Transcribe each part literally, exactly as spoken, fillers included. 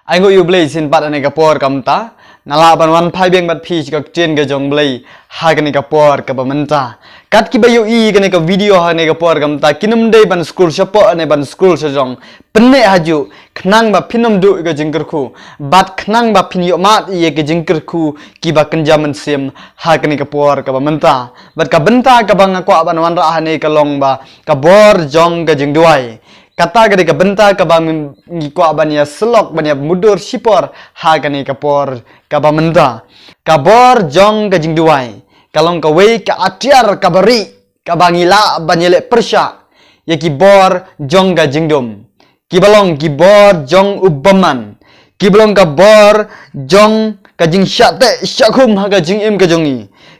Ai nguh ïa U Blei shisien pat ha kane ka por ka mynta. Nga lah ban wan phai biang bad phi sha ka ktien ka jong U Blei ha kane ka por kaba mynta. Kat kiba ïohi ïa kane ka video ha kane ka por ka mynta, kin ym dei ban skul shapoh ne ban skul shajrong. Pynneh hajuh, khnang ba phin ym duh ïa ka jingkyrkhu. Bad khnang ba phin ïohmad ïa ka jingkyrkhu kiba kynja mynsiem ha kane ka por kaba mynta. Bad ka bynta kaba nga kwah ban wanrah hangne ka long ba ka bor jong ka jingduwai. Kata ka dei ka bynta kaba ngi kwah ban ïa syllok ban ïa mutdur shipor ha kane ka por kaba mynta. Ka bor jong ka jingduwai ka long kawei ka atiar kaba rieh kaba ngi lah ban ïaleh pyrshah ïa ki bor jong ka jingdum. Kiba long ki bor jong u bymman. Kiba long ka bor jong ka jingshah teh shah khum ha ka jingim ka jong ngi.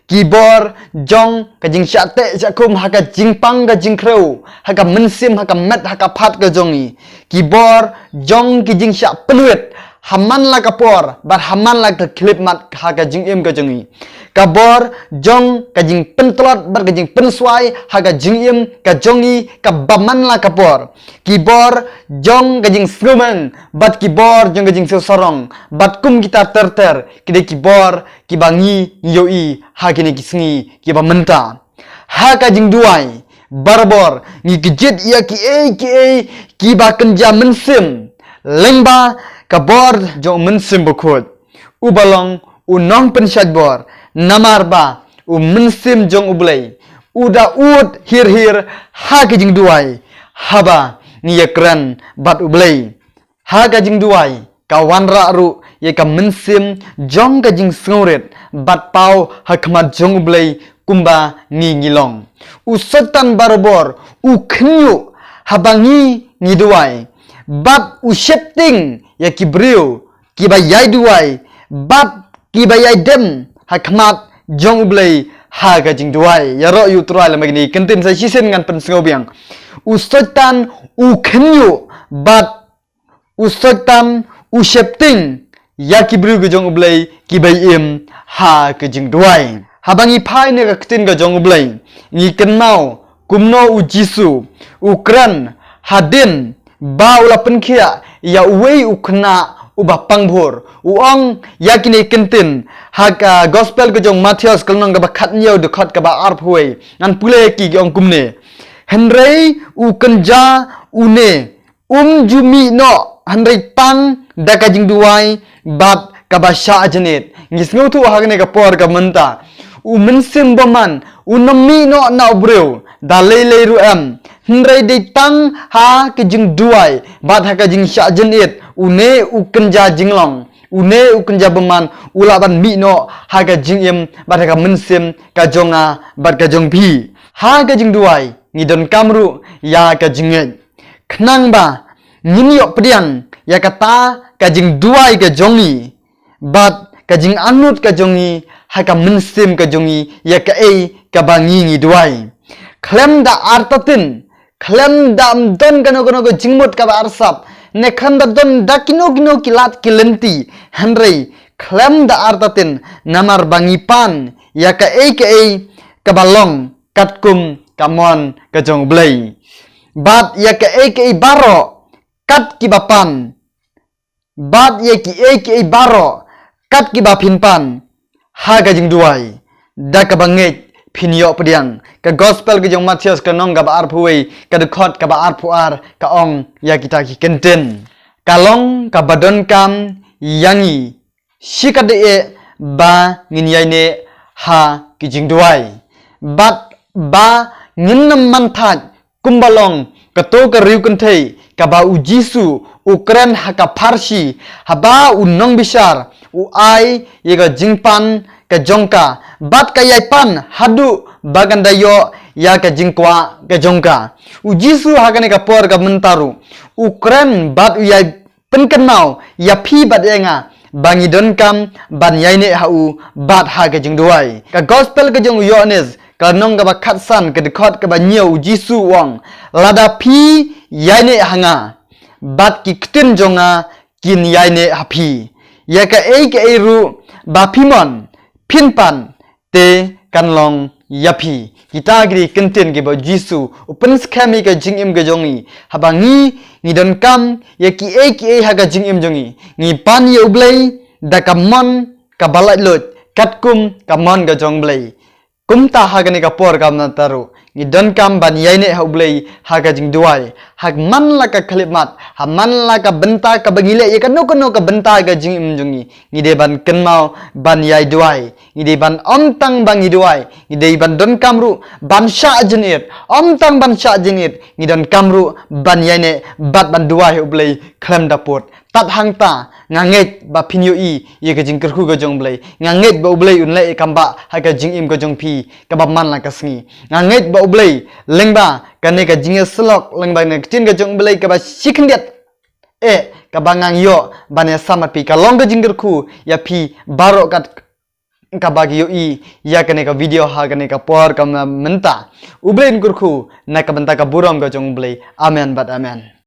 Ki bor jong ka jingshah teh shah khum ha ka jingpang ka jingkhrew, ha ka mynsiem, ha ka met, ha ka phad ka jong ngi. Ki bor jong ki jingshah pynwit ha man la ka por bad ha man la ka khyllipmat ha ka jingim ka jong ngi. Ka bor jong ka jingpyntlot bad ka jingpynswai ha ka jingim ka jong ngi kaba man la ka por. Ki bor jong ka jingsngewmeng bad ki bor jong ka jingsngewsarong bad kum kita ter ter ki dei ki bor kiba ngi ïohi ha kine ki sngi kiba mynta. Ha ka jingduwai barabor ngi kjit ïa kiei kiei kiba kynja mynsiem. Lyngba ka bor jong u Mynsiem Bakhuid, uba long u nongpynshait bor, namar ba u Mynsiem jong U Blei u da ud hir hir ha ka jingduwai haba ngi ïakren bad U Blei. Ha ka jingduwai ka wanrah ruh ïa ka mynsiem jong ka jingsngewrit bad paw ha khmat jong U Blei kumba ngi ngi long. U Soitan barabor u khynñiuh haba ngi ngi duwai bad u sheptieng ïa ki briew kiba ïai duwai bad kiba ïai dem ha khmat jong U Blei ha ka jingduwai. Ïaroh ïa U Trai lem bad kine ki kyntien sa shisien ngan pynsngew biang. U Soitan u khynñiuh bad u Soitan u sheptieng ïa ki briew ka jong U Blei kiba im ha ka jingduwai. Haba ngi phai na ka ktien ka jong U Blei ngi kynmaw kumno U Jisu u kren hadien ba u la pynkhiah ïa uwei u khynnah uba pang bhur. U ong ïa kine ki kyntien ha ka gospel ka jong Mathaios ka lynnong kaba khathynñiew dkhot kaba arphew wei. Ngan pule ïa ki, ki ong kumne. Hynrei u kynja une um ju mih noh hynrei tang da ka jingduwai bad kaba shah jynit. Ngi sngewthuh ha kane ka por ka mynta u mynsiem bymman um mih noh na u briew da lei lei ruh em. Hynrei dei tang ha ka jingduwai bad ha ka jingshah jynit une u kynja jinglong, une u kynja bymman u lah ban mih noh ha ka jingim bad ha ka mynsiem ka jong nga bad ka jong phi. Ha ka jingduwai ngi donkam ruh ïa ka jingngeit. Khnang ba ngin ïoh pdiang ïa kata ka jingduwai ka jong ngi bad ka jingangnud ka jong ngi ha ka mynsiem ka jong ngi ïa kaei kaba ngi ngi duwai. Khlem da artatien, khlem da ym don kano kano ka jingmut kaba arsap, ne khlem da don da kino kino ki lad ki lynti, hynrei khlem da artatien namar ba ngi pan ïa kaei kaei kaba long katkum ka mon ka jong U Blei. Bad ïa kaei kaei baroh kat kiba pan. Bad ïa kiei kiei baroh kat kiba phin pan ha ka jingduwai da kaba ngeit phin ïoh pdiang. Ka gospel ka jong Mathaios ka lynnong kaba arphew wei ka dkhot kaba arphew ar ka ong ïa kita ki kyntien. Ka long kaba donkam ïa ngi shi katdei ba ngin ïaineh ha ki jingduwai bad ba ngin ym man thait kumba long kato ka riewkynthei kaba U Jisu u kren ha ka pharshi haba u nongbishar u ai ïa ka jingpan ka jong ka bad ka ïai pan haduh ba kan da ïoh ïa ka jingkwah ka jong ka. U Jisu ha kane ka por ka mynta ruh u kren bad u ïai pynkynmaw ïa phi bad ïa nga ba ngi donkam ban ïaineh ha u bad ha ka jingduwai. Ka gospel ka jong u Ïoannis ka lynnong kaba khatsan ka dkhot kaba hynñiew U Jisu u ong, lada phi ïaineh ha nga bad ki ktien jong nga kin ïaineh ha phi. Ïa kaei kaei ruh ba phi mon phin pan te kan long ïa phi. Kita ki dei ki kyntien kiba u Jisu u pynskhem ïa ka jingim ka jong ngi. Haba ngi, ngi donkam ïa kiei kiei ha ka jingim jong ngi, ngi pan ïa u Blei da ka mon kaba laitluid, katkum ka mon ka jong u Blei. Kumta ha kane ka por ka mynta ruh, ngi donkam ban ïaineh ha u Blei ha ka jingduwai. Ha man la ka khyllipmat, ha man la ka bynta kaba ngi leh ïa kano kano ka bynta ha ka jingim jong ngi, ngi dei ban kynmaw ban ïai duwai. Ngi dei ban, ym tang ba ngi duwai, ngi dei ban donkam ruh ban shah jingit. Ym tang ban shah jingit, ngi donkam ruh ban ïaineh bad ban duwai ha u Blei khlem da pud. Tad hangta nga ngeit ba phin ïohi ïa ka jingkyrkhu ka jong u Blei. Nga ngeit ba u Blei un leh ïa ka kam ba ha ka jingim ka jong phi kaba man la ka sngi. Nga ngeit ba u Blei lyngba kane ka jingïasyllok, lyngba kane ka ktien ka jong u Blei kaba shi khyndiat, eh, kaba ngan ïoh ban ïasam bad phi, ka long ka jingkyrkhu ïa phi baroh kat kaba ki ïohi ïa kane ka video ha kane ka por ka mynta. U Blei un kyrkhu na ka bynta ka burom ka jong u Blei. Amen bad amen.